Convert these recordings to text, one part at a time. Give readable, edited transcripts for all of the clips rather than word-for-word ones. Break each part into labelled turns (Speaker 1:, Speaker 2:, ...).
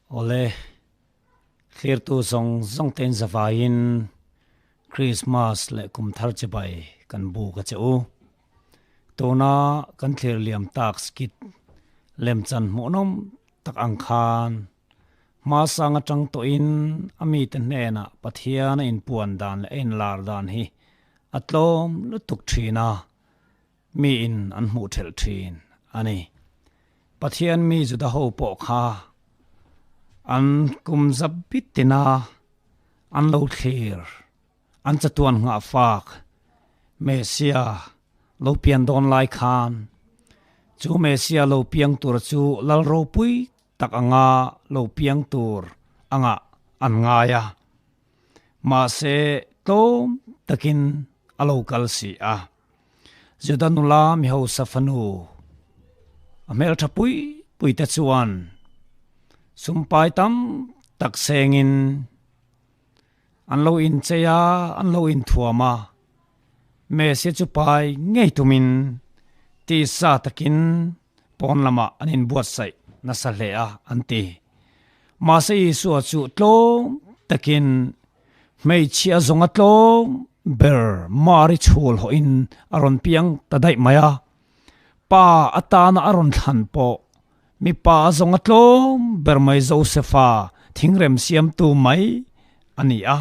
Speaker 1: Awle, thlirtu zawng zawng tein zavaiin Krismas leh kum thar chibai kan buk a che u. Tuna kan thlir liam tak skit lemchan hmuhnawm tak ang khan hma sang atang tawhin a mite hnenah Pathian a inpuan dan leh a inlar dan hi a tlawm lutuk thin a, miin an hmuh thelh thin a ni. Pathian mi Juda ho pawh kha an kum zap bit tina an lo thlir, an chatuan nghah fak Messia lo pian dawn lai khan chu Messia lo piang tur chu lal ropui tak anga lo piang tur angah an ngai a. Mahse tlawm takin a lo kal si a. Juda nula mi hausa fanu a hmeltha pui pui te chuan sumpai tam tak sengin an lo inchei a, an lo inthuam a. Messiah chu pai ngei tumin tisa takin pawn lamah an inbuatsaih nasa hle a, an ti. Mahse Isua chu tlawm takin hmeichhia zawnga tlawm ber Mari chhul hawhin a rawn piang ta daih mai a. Pa atana a rawn thlan pawh mipa zawnga tlawm ber mai Josefa thingrem siamtu mai a ni a.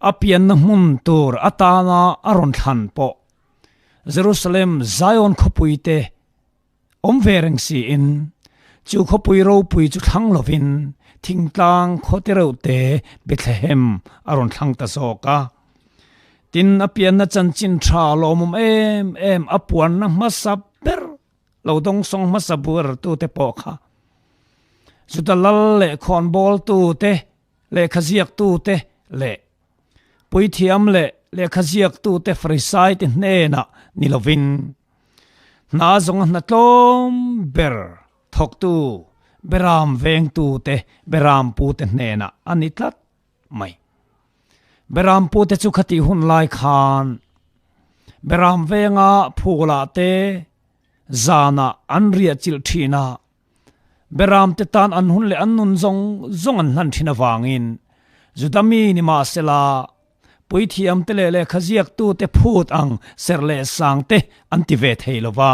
Speaker 1: A pianna hmun tur atana a rawn thlan pawh Jerusalem Zion khawpui te Awm ve reng siin, chu khawpui ropui chu thlang lovin thingtlang khaw te reuh te Bethlehem a rawn thlang ta zawk a. Tin, a pianna chanchin tha lawmawm em em a puanna hmasa ber lo dawngsawng hmasa buartute pawh kha Juda lal leh khawnbawltute, lehkhaziaktute leh Puithiam leh lehkhaziaktute Farisaite hnenah ni lovin, hna zawnga hna tlawm ber thawktu Beram vengtute Berampute hnenah a ni tlat mai. Berampute chu khatih hun lai khan Beram venga phulah te zanah an riah chilh thin a, Beramte tan an hun leh an nun zawng zawng an hlan thin avangin Juda mi ni mahsela puithiamte leh lehkhaziaktute phut ang serh leh sangte an ti ve thei lo va.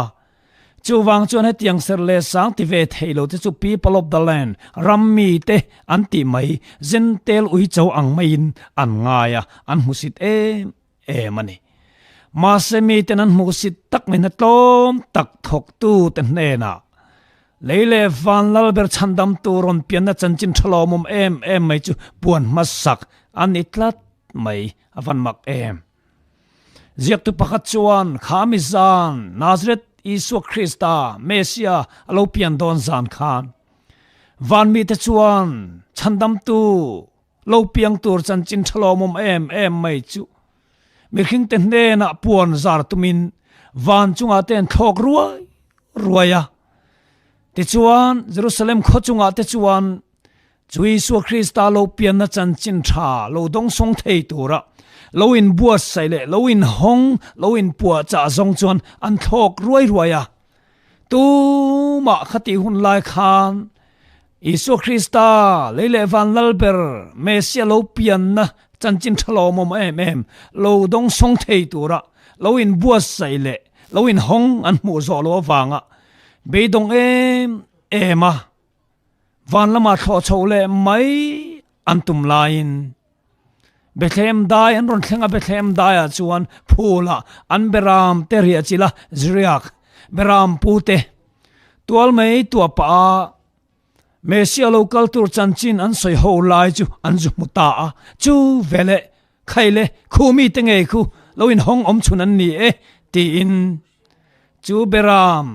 Speaker 1: Chuvang chuan hetiang serh leh sang ti ve thei lo te chu people of the land, ram mite an tih mai, Zentel uicho ang maiin an ngai a, an hmusit em em a ni. Mahse miten an hmuhsit tak mai hna tlawm tak thawktute hnenah lei leh van lal ber chhandamtu rawn pianna chanchin tha lawmawm em em mai chu puan hmasak a ni tlat mai a van mak em. Ziaktu pakhat chuan kha mi zan Nazareth Isua Krista Messia a lo pian dawn zan khan van mite chuan chhandamtu Lo piang tur chanchin tha lawmawm em em mai chu mihringte hnenah puan zar tumin van chungah te an thlawk ruai ruai a. Tichuan, Jerusalem khaw chungah te chuan chu Isua Krista lo pianna chanchin tha lo dawngsawng thei tura lo inbuatsaih leh lo inhawng, lo inpuahchah zawng chuan an thlawk ruai ruai a. Tumah khatih hun lai khan Isua Krista, lei leh van lal ber, Messia lo pianna chanchin tha lawmawm em em lo dawngsawng thei tura lo inbuatsaih leh lo inhawng an hmuh zawh loh avanga beidawng em em a van lama thlawh chho leh mai an tum laiin Bethlehem dai an rawn thleng a, Bethlehem daiah chuan phulah an beram te riah chilh a, Zriak beram pute tual mai tuah pah a Messia lo kal tur chanchin an sawi ho lai chu an zu hmu ta a, chu veleh khai le khu mite ngei khu lo inhawng awm chhun an ni e tiin chu beram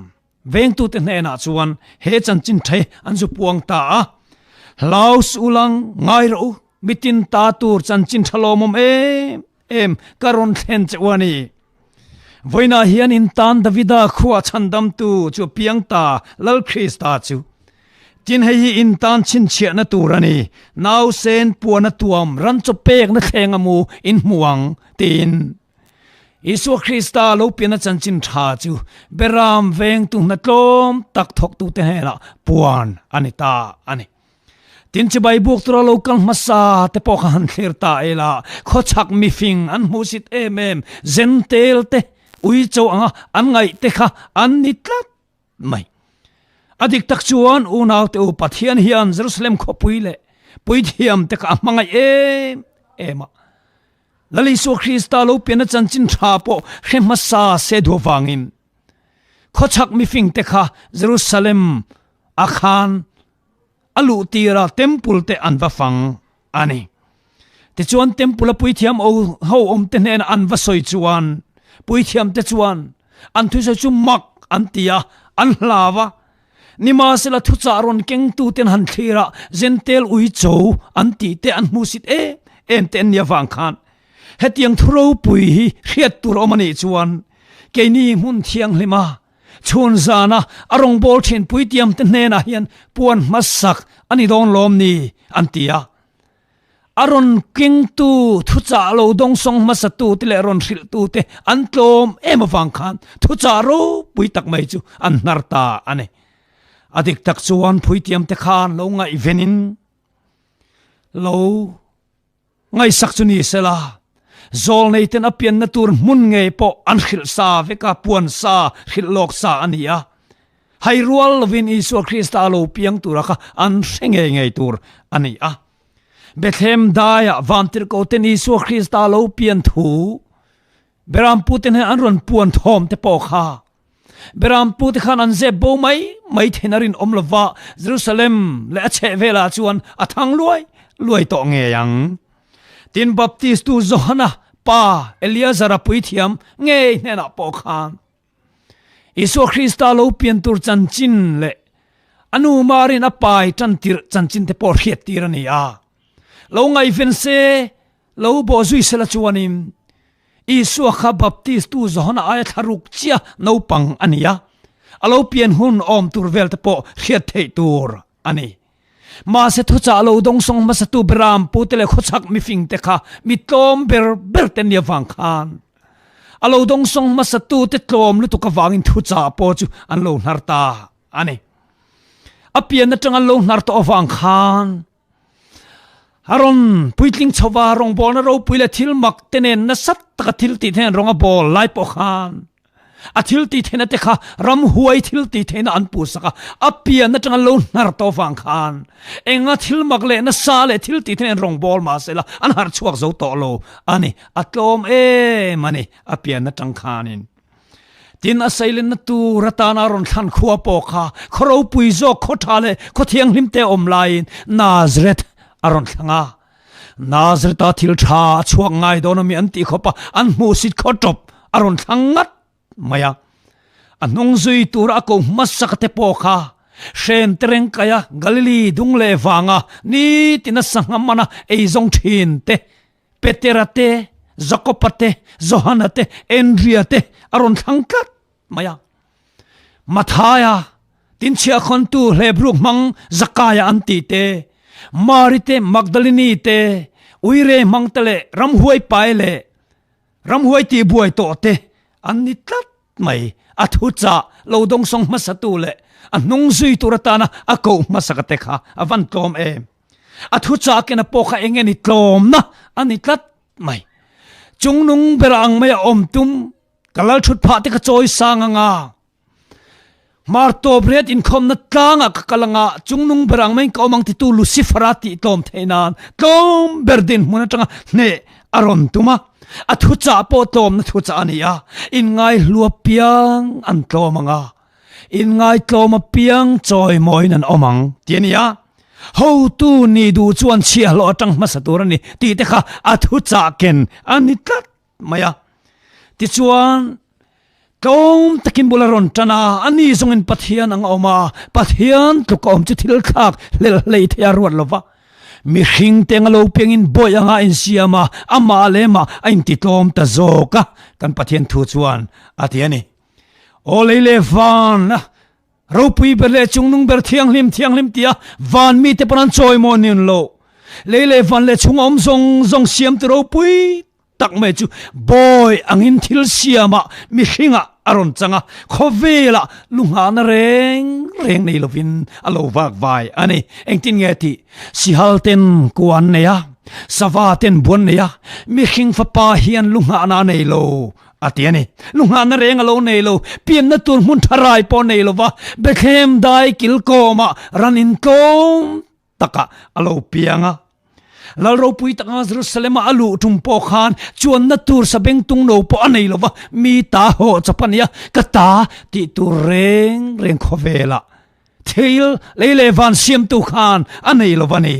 Speaker 1: vengtute hnenah chuan he chanchin thei an zu puang ta a, Hlau suh lang ngai rawh u, mitin ta tur chanchin tha lawmawm em em ka rawn thlen che u a ni. Vawiinah hian in tan Davida khua chhandamtu chu a piang ta, Lal Krista chu. Tin hei hi in tan chhinchhiahna tur a ni, nausen puana tuam ran chaw pekna thleng a mu in hmu ang, tiin. Isua Krista lo pianna chanchin tha chu Beram vengtu hna tlawm tak thawktute hnenah puan a ni ta a ni. Tin chibai buk tura lo kal hmasa te pawh kha han thlir ta ila, khawchhak mifing an hmuhsit em em, zentel te, uicho anga an ngaih te kha an ni tlat mai. A dik tak chuan unaute u Pathian hian Jerusalem khawpui leh puithiam te kha a hmangaih em em a. Lal Isua Krista lo pianna chanchin tha pawh hre hmasa se duh avangin khawchhak mifing te kha Jerusalem a khan a luh tira temple te an va fang a ni. Tichuan temple a puithiam ho awm te hnenah an va sawi chuan puithiam te chuan an thusawi chu mak an ti a, an hlau a. Nimahsela thuchah rawn kengtu ten han thlir a, Zentel uicho an tih te an hmuhsit em em te an nih avang khan hetiang thu ropui hi hriat tur a awm a nih chuan keini hmun thianghlima Chhun zana a rawngbâwl ṭhin puitiamte hnênah hian puan hmasak a ni dâwn lâwm ni? an ti a. A rawn kengtu, thuchah lo dawngsawng hmasatute leh rawn hrilhtute an tlâwm êm avâng khân thuchah ropui tak mai chu an hnar ta a ni. A dik tak chuan puitiamte khân lo ngaihvenin lo Ngaihsak chu ni sela, zawlneiten a pianna tur hmun ngei pawh an hrilh sa vek a, puan sa, hrilh lawk sa a ni a. Hai rual lovin Isua Krista a lo piang tura kha an hre ngei ngei tur a ni a. Bethlehem daiah vantirhkoten Isua Krista a lo pian thu Beramputen hian an rawn puan thawm te pawh kha Berampute khan an zep bo mai mai theihna rinawm lova Jerusalem leh a chhehvelah chuan a thang luai luai tawh ngei ang. Tin, Baptistu Johana pa Eleazara puithiam ngei hnenah pawh khan Isua Krista lo pian tur chanchin leh a nu Marin a pai tan tirh chanchin te pawh hriattir a ni a. Lo ngaihven se Lo bawh zui sela chuanin Isua kha Baptistu Johana aia thla ruk chiah naupang a ni a, a lo pian hun awm tur vel te pawh hriat theih tur a ni. Mahse thuchah lo dawngsawng hmasatu Beram pute leh khawchhak mifing te kha mi tlawm ber ber te nia vang khan a lo dawngsawng hmasatu te tlawm lutuk avangin thuchah pawh chu an lo hnar ta a ni. A pian atanga lo hnar tawh avang khan A rawn puitling chho va, rawngbawlna ropui leh thil mak te nen nasa taka thil tih theihna rawng a bawl lai pawh khan a thil tih theihna te kha ramhuai thil tih theihna an puhsak a, a pian atanga lo hnar tawh vang khan enga thil mak leh nasa leh thil tih theihna rawngbawl mahsela an harh chhuak zo tawh lo a ni, a tlawm em a ni a pian atang khanin. Tin, a seilenna tur atana rawn thlan khua pawh kha khaw ropui zawk, khaw tha leh khaw thianghlim te awm laiin Nazareth a rawn thlang a. Nazareth-a thil tha a chhuak ngai dawn ami an tih khawp a, an hmuhsit khaw tawp a rawn thlang ngat mai a. A hnung zui tura a ko hmasaka te pawh kha hren tereng kaia Galili dung leh vanga nitina sangha mana eizawng thin te Petera te, Jakoba te, Johana te, Andrea te a rawn thlang tlat mai a. Mathaia, tinchhiahkhawntu Hlebruk hmang Zakaia an tih te, Mari te, Magdalini te, Uire hmang te leh ramhuai pai leh ramhuai tihbuai tawh te an ni tlat mai. A thuchah lo dawngsawng hmasatu leh a hnung zui tur atana a koh hmasaka te kha a van tlawm em. A thu chakin a pawh kha eng nge ni tlawmna a ni tlat mai. Chungnung ber ang mai a awm tum ka lal thut phah te ka chawi sang anga hmar tawp riat inkhawmna tlangah ka kal anga chungnung ber ang mai ka awm ang titu Lucifer-a tih tlawm theih nan tlawm ber dinhmun atanga hneh a rawn tum a. A thu chah pawh tlawmna thu chah a ni a, inngaihlu apiang an tlawm anga Inngaitlawm apiang chawimawiin an awm ang tih a ni a, hotu ni duh chuan chhiahhlawh atang hmasa tur a ni tih te kha a thuchah ken a ni tlat mai a. Tichuan, tlawm takin bul a rawn tan a, a ni zawngin Pathian ang a awm a, Pathian tluk a awm chu thil thlak hlel hlei thei a ruat lo va. Mihring te anga lo piangin bawih anga a insiam a, amah leh amah a intitlawm ta zawk a, kan Pathian thu chuan a ti a ni. Aw lei leh van a ropui ber leh chungnung ber thianghlim thianghlim tia van mite pawn an chawi maw nin lo. Lei leh van leh chung awm zawng zawng siam tu ropui tak mai chu bawi angin thil siamah mihringah a rawn chang a, khawvelah lunghahna reng reng nei lovin a lo vak vai a ni. Engtin nge tih? Sihal ten kua an nei a, sava ten buan nei a, mihring fapa hian lunghahna a nei lo a ti a ni. Lunghahna reng a lo nei lo, pianna tur hmun tha rai pawh nei lova Bethlehem dai kilkawmah ran intlawm takah a lo piang a. Lal ropui taka Jerusalem-a a luh tum pawh khan chuanna tur sabengtung no pawh a nei lo va, mi ta haw chawp a nia, ka ta tih tur reng reng khawvelah thil lei leh van siamtu khan a nei lo va ni.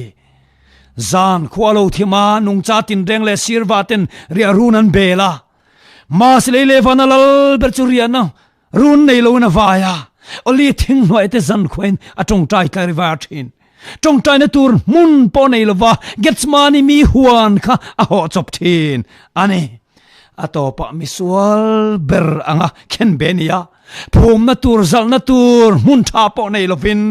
Speaker 1: Zan khua lo thim a, nungcha tinreng leh sirva ten riah run an bel a. Mahse lei leh vana lal ber chu riahna Run nei loin a vai a, Oli thing hnuai te zan khuain a tawngtai tlai ri var thin. Tawngtaina tur hmun pawh nei lova Gethsemane mi huan kha a hawh chawp thin a ni. A tawpah misual ber anga khen be nia, phumna tur zalhna tur hmun tha pawh nei lovin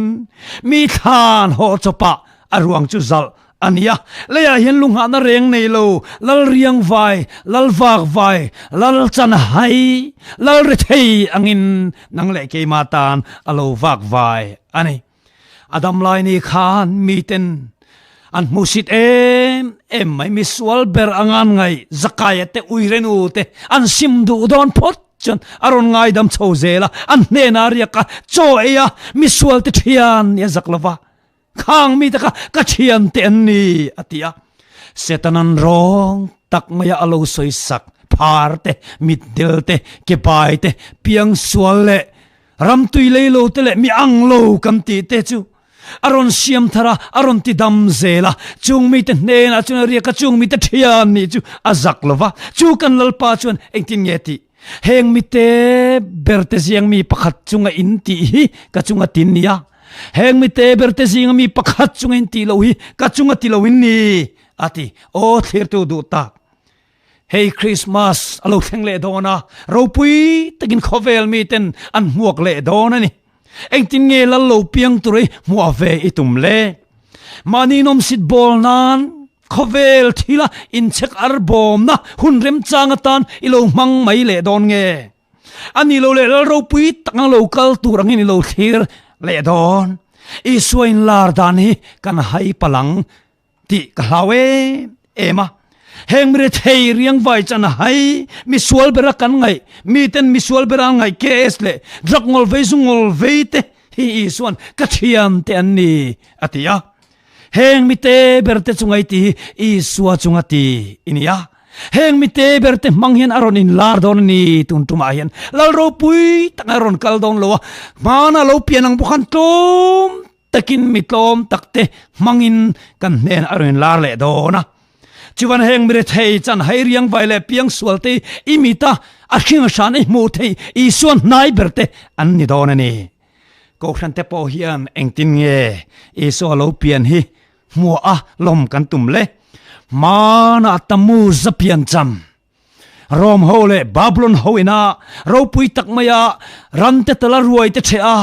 Speaker 1: mi thlan hawh chawpah a ruang chu zalh A nia, leiah hian lunghahna reng nei lo, lal riang vai, lal vak vai, lal chan hai, lal ri thei angin nang leh keimah tan a lo vak vai a ni. A dam lai ni khan miten an hmuhsit em em mai, misual ber angan ngaih Zakaia te uirenu te an sim duh dawn phawt chuan a rawn ngaidam chho zel a, an hnenah riak a, chaw ei a, misual te thian ni a zak lova. Khang mite kha ka thiante an ni, a ti a. Setanan rawng tak maia a lo sawi sak phar te, mitdel te, kebai te, piangsual leh ramtui lei lo te leh mi ang lo kan tih te chu a rawn siam thar a, a rawn ti dam zel a. Chung mite hnenah chuan a riak a, chung mite thian nih chu a zak lo va. Chu kan Lalpa chuan engtin nge tih? Heng mite berte ziang mi pakhat chunga in tih hi ka chunga tin nia. Heng mite berte zinga mi pakhat chunga in tih loh hi ka chunga ti lo in ni, a ti. Aw thlirtu duh tak. Hei Christmas a lo thleng leh dawn a, ropui takin khawvel miten an hmuak leh dawn a ni. Engtin nge lal lo piang tur i hmuah ve i tum le? Mahni nawmsit bawl nan khawvel thila inchhek ar bawmna hun remchang atan i lo hmang mai leh dawn nge? A ni lo leh lal ropui tak ang lo kal tur angin i lo thlir leh dawn? Isua inlar dan hi kan hai palang tih ka hlau em em a. Heng mi rethei riang vai chan a hai, mi sual bera kan ngaih, miten mi sual bera an ngaih KS leh drug ngawl vei zu ngawl vei te hi Isuan ka thiam te an ni a ti a. Heng mi te ber te chunga i ti hi Isua chunga ti i ni a. Heng mi te ber te hmang hian a rawn inlar dawn a ni tun tumah hian Lal ropui taka a rawn kal dawn lo a, hmana lo pian ang bawk khan tlawm takin mi tlawm takte hmangin kan hnen a rawn lar leh dawn a. Chuan heng mi rethei chan hai riang vai leh piang sual te i mita a hring hran i hmuh theih Isua hnai ber te an ni dawn a ni. Kohhran te pawh hian engtin nge Isua lo pian hi hmuah a lawm kan tum le? Hmanah Tammuz a pian cham. Rom ho leh Babylon ho ina ropui tak maia ram te tala ruai te ṭheh a,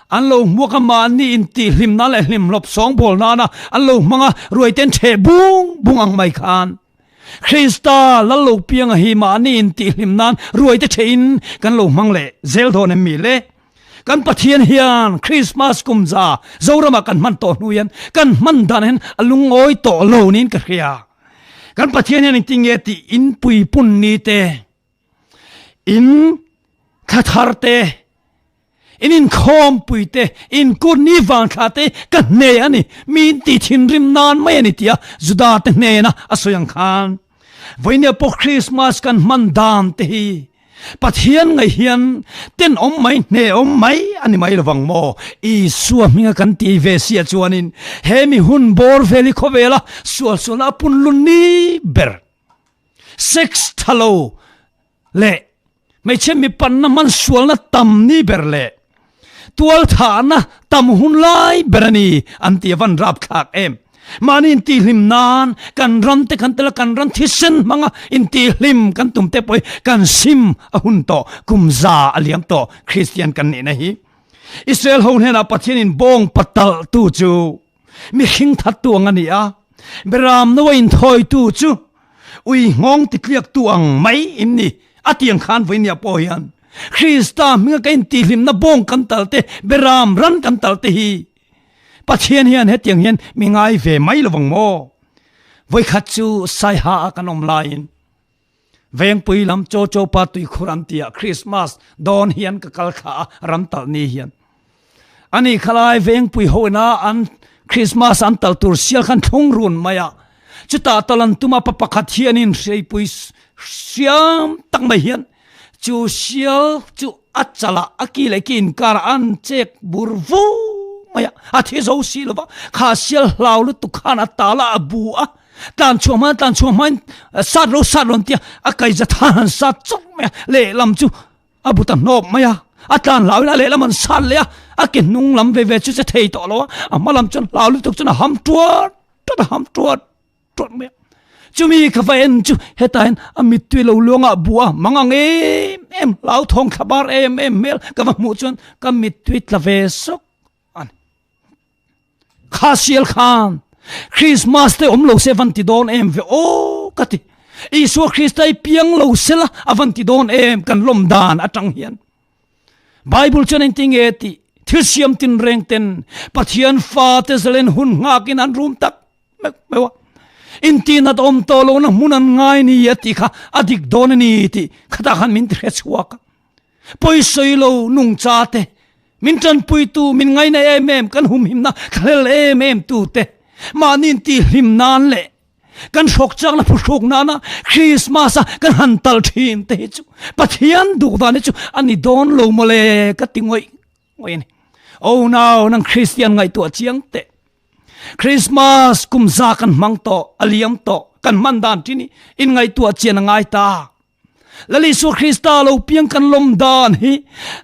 Speaker 1: an lo hmuak a mahni intihhlim nan leh hlimhlawp sawngbawl nana an lo hmang a, ruai te an ṭheh bung bung ang mai khan Krista lal lo pianga hi mahni intihhlim nan ruai te ṭhehin kan lo hmang leh zel dawn em mi le? Kan Pathian hian Christmas kum za Zoramah kan hman tawh hnu hian kan hman dan hian a lungawi tawh lo niin ka hria. Kan Pathian hian engtin nge tih in puipun ni te, in thlathar te, in inkhawmpui te, in kut ni vangthla te ka hne a ni, mi in tih thinrim nan mai a ni tia Juda te hnena a sawi ang khan. Vawinia pawh Christmas kan hman dan te hi Pathian ngaih hian tenawm mai, hnehawm mai a ni mai lovang maw? Isua hminga kan tih ve sia chuanin he mi hun bawr vel hi khawvela sualsualna a punlun ni ber. Sex tha lo leh hmeichhe mipanna hman sualna tam ni ber leh tualthahna tam hun lai ber a ni an ti a van rapthlak em. Mahni intihhlim nan kan ram te kan tel a, kan ram thisen hmanga intihhlim kan tum te pawh hi kan sim a hun tawh, kum za a liam tawh Kristian kan nihna hi. Israel ho hnenah Pathianin bawng patalhtu chu mihring thattu ang a ni a, beram noa inthawitu chu. Ui nghawng titliak tu ang mai in ni. A tiang khan vawinia pawh hian Krista hminga ka intihhlimna bawng kan tal te, beram ran kan tal te hi Pathian hian hetiang hian mi ngai ve mai lovang maw? Vawikhat chu Saiha a kan awm laiin Vengpui lam Chaw Chaw Pa tuikhur an tia Christmas dawn hian ka kal thla a, ram talh ni hian. Ani khalai Vengpui ho ina an Christmas an tal tur sial khan thlung run mai a. Chutah tal an tum a pa pakhat hianin hreipui hriam tak mai hian chu sial chu a chalah a ki leh ki inkarah an chek bur vu mai a, a thi zo si lo va, kha sial hlau lutuk khan a tal a, a bu a. Tlan chhuah hmain tlan chhuah hmain sat ro sat rawn tia a kaih zat han han sat chawk mai a, lehlam chu a bu ta hnawp mai a, a tlan hlau in a lehlam an sat leh a, a ke hnung lam ve ve chu che thei tawh lo a, a hma lam chuan hlau lutuk chuan a ham tuat tuat a ham tuat tuat mai a. Chumi ka va en chu hetah hian a mittui lo luang ah bu a mang ang em em hlauthawng thla bar em em hmel ka va hmuh chuan ka mittui tla ve sawk a ni. Kha sial khan Christmas te awm lo se van ti dawn em ve aw ka ti. Isua Krista i piang lo sela a van ti dawn em kan lawm dan atang hian. Bible chuan engti nge tih thil siam tin reng ten Pathian fa te zalen hun nghakin an rum tak meuh meuh a. Inti nat awm tawh lohna hmun an ngai ni a tih kha a dik dawn a ni tih khatah khan min ti hre chhuak a. Pawisawi lo nungcha te, min tanpuitu, min ngaina em em, kan humhimna thlahlel em em tu te, mahni intihhlim nan leh kan hrawk chakna phuhruk nana Christmas a kan han tal thin te hi chu Pathian duh dan hi chu a ni dawn lo mawle ka ti ngawih ngawih a ni. Oh nau nang Christian ngaihtuah chiang teh. Christmas kum za kan hmang tawh, a liam tawh, kan hman dan thin hi in ngaihtuah chian a ngai ta. Lal Isua Krista lo piang kan lawm dan hi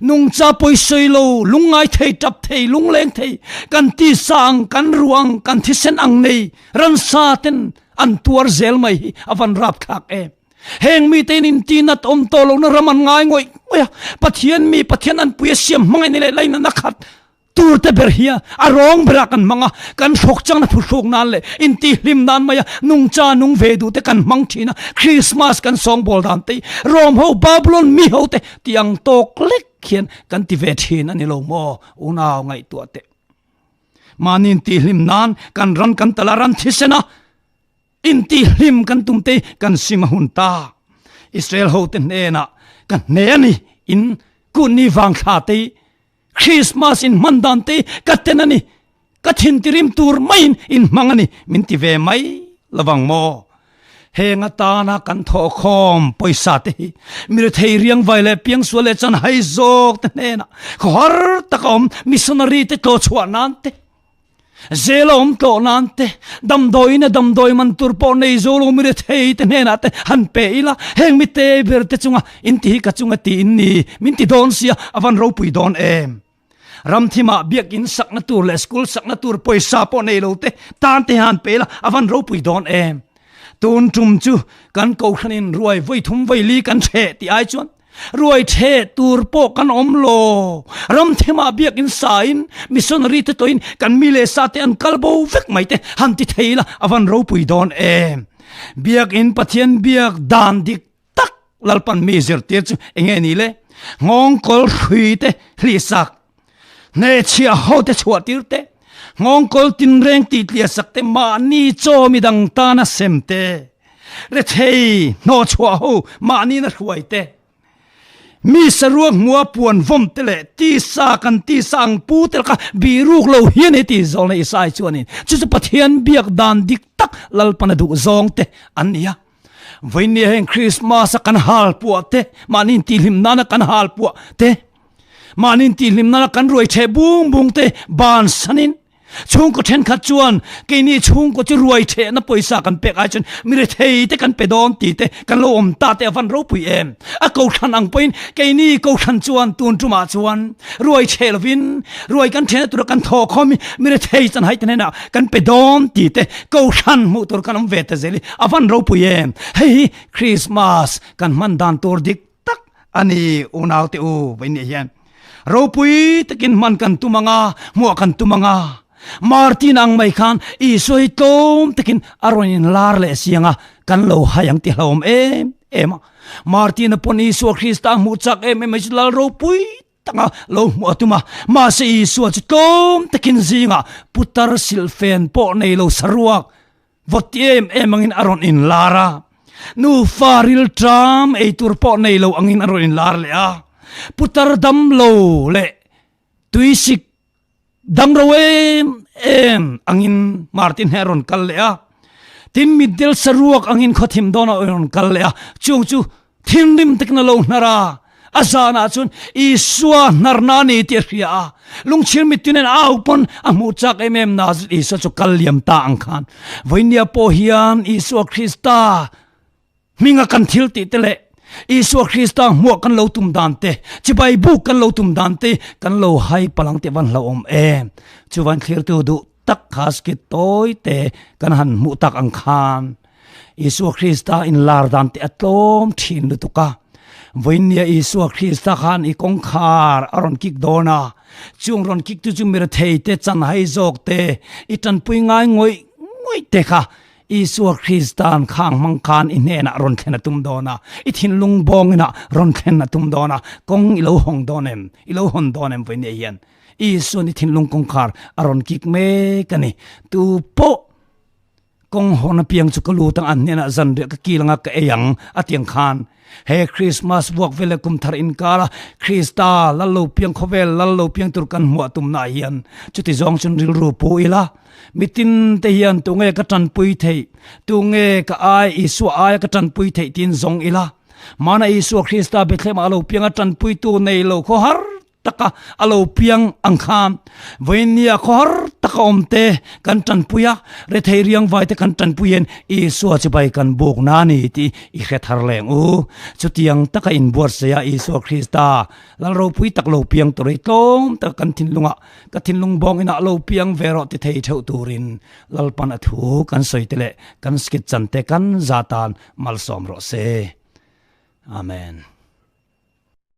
Speaker 1: nungcha pawisawi lo, lungngai thei, tap thei, lungleng thei, kan tisa ang, kan ruang, kan thisen ang nei ransa ten an tuar zel mai hi a van rapthlak em. Heng mite in intinat awm tawh lohna ram an ngai ngawih ngawih a, Pathian mi, Pathian anpui a siam hmangaih ni leh lainatna khat Tur te ber hi a rawng berah kan hmang a, kan hrawk changna phuhruk nan leh intihhlim nan maia nungcha nung ve duh te kan hmang thin a, Christmas kan sawngbawl dan te hi Rom ho Babylon mi ho te tih ang tawk lek hian kan ti ve thin a ni lo maw unau ngaihtuah teh. Mahni intihhlim nan kan ran kan tal a ran thisen a, intihhlim kan tum te kan sim a hun ta. Israel ho te hnenah ka hne a ni in kunni vangthla te hi Christmas in hman dan te ka ten a ni, ka thin tirim tur maiin in hmang a ni min ti ve mai lovang maw? Heng atana kan thawhkhawm pawisa te hi mirethei riangvai leh piangsual leh chanhai zawk te hnenah khawhar taka awm missionary te tlawhchhuah nan te, Zel a awm tlawh nan te, damdawiin a damdawi man tur pawh nei zo lo mi rethei te hnenah te han pe ila, heng mi te ber te chunga in ti hi ka chunga ti in ni, min ti dawn sia, a van ropui dawn em. Ramthimah biakin sakna tur leh school sakna tur pawisa pawh nei lo te tan te han pe ila, a van ropui dawn em. Tun tum chu kan kohhranin ruai vawi thum vawi li kan hreh tih ai chuan, Ruai ṭheh tur pawh kan awm lo. Ram themah biakin sain missionary te tawhin kan mi leh sa te an kal bo vek mai te han ti thei la a van ropui dawn em. Biakin Pathian biak dan dik tak Lalpan mi zirtir chu enge ni le? Nghawngkawl hrui te hlihsak, hnehchhiah ho te chhuah tir te, nghawngkawl tinreng tih tliahsak te mahni chaw midang tana sem te, Rethei hnawhchhuah ho mahni na hruai te, mi saruak hmua puan vawm te leh tisa kan tisa ang pu te laka biruk lo hian hei ti zawlna Isai chuanin chu chu Pathian biak dan dik tak Lalpan a duh zawng te an ni a. Vawinia heng Krismas a kan hal puah te, mahni intihhlim nana kan hal puah te, mahni intihhlim nana kan ruai theh bung bung te bansanin, Chhungkaw thenkhat chuan keini chhungkaw chu ruai thehna pawisa kan pek ai chuan mi rethei te kan pe dawn tih te kan lo awm ta te a van ropui em. A kohhran ang pawhin keini kohhran chuan tun tumah chuan ruai theh lovin ruai kan thehna tura kan thaw khawm hi mi rethei chanhai te hnenah kan pe dawn tih te kohhran hmuh tur kan awm ve ta zel hi a van ropui em. Hei hi Christmas kan hman dan tur dik tak a ni unau te u vawiin nih hian ropui takin hman kan tum anga hmuah kan tum anga Martin ang mai khan Isua hi tlawm takin a rawn in lar leh siang a. Kan lo hai ang ti hlauhawm em em a. Martina pawn Isua Krista a hmuh chak em em mai chu lal ropui taka lo hmuh a tum a. Mahse Isua chu tlawm takin zingah putar silhfen pawh nei lo saruak vawt ti em em angin a rawn inlar a. Nufa rilṭam ei tur pawh nei lo angin a rawn inlar leh a. Putar dam lo leh tuisik Dam ro em em angin Martin hi a rawn kal leh a, tin mitdel saruak angin khawthim dawnah a rawn kal leh a, chung chu thinrim takin a lo hnar a, a zanah chuan Isua hnarna a ni tih a hria a, lungchhir mittui nen au pawn a hmuh chak em em Nazareth Isua chu kal liam ta ang khan vawinia pawh hian Isua Krista Hminga kan thil tih te leh Isua Krista hmuah kan lo tum dan te, chibai buk kan lo tum dan te kan lo hai palang tih van hlauhawm em. Chuvan thlirtu duh tak kha skit tawi te kan han hmuh tak ang khan Isua Krista inlar dan te a tlawm thin lutuk a. Vawinia Isua Krista khan i kawngkhar a rawn kik dawn a, chung rawn kik tu chu mirethei te chanhai zawk te i tanpui ngai ngawih ngawih te kha Isua Krista'n khang hmang khan i hnenah rawn thlen a tum dawn a, i thinlung bawngin ah rawn thlen a tum dawn a, kawng i lo hawng dawn em? I lo hawn dawn em vawiin hian? Isua'n i thinlung kawngkhar a rawn kik mek a ni. Tu pawh kawng hawn apiang chu ka lut ang, an hnenah zanriah ka kil anga ka ei ang a ti ang khan he Krismas vuak vel leh kum thar inkara Krista lal lo piang khawvel lal lo piang tur kan hmuah tumnaah hian chuti zawng chuan rilru pu ila. Mitin te hian tunge ka tanpui theih, tunge ka ai Isua aia ka tanpui theih tiin zawng ila. Mana Isua Krista Bethlehem ah a lo piang a tanpuitu nei lo khaw har taka a lo piang ang khan vawinia khaw har taka awm te kan tanpui a, rethei riangvai te kan tanpui hian Isua chibai kan buk na a ni tih i hre thar leng u. Chutiang taka inbuatsaih a Isua Krista Lal ropui tak lo piang tur hi tlawm taka kan thinlungah Ka thinlung bawng inah lo piang ve rawh ti thei theuh turin Lalpan a thu kan sawi te leh kan skit chan te kan za tan malsawm rawh se. Amen.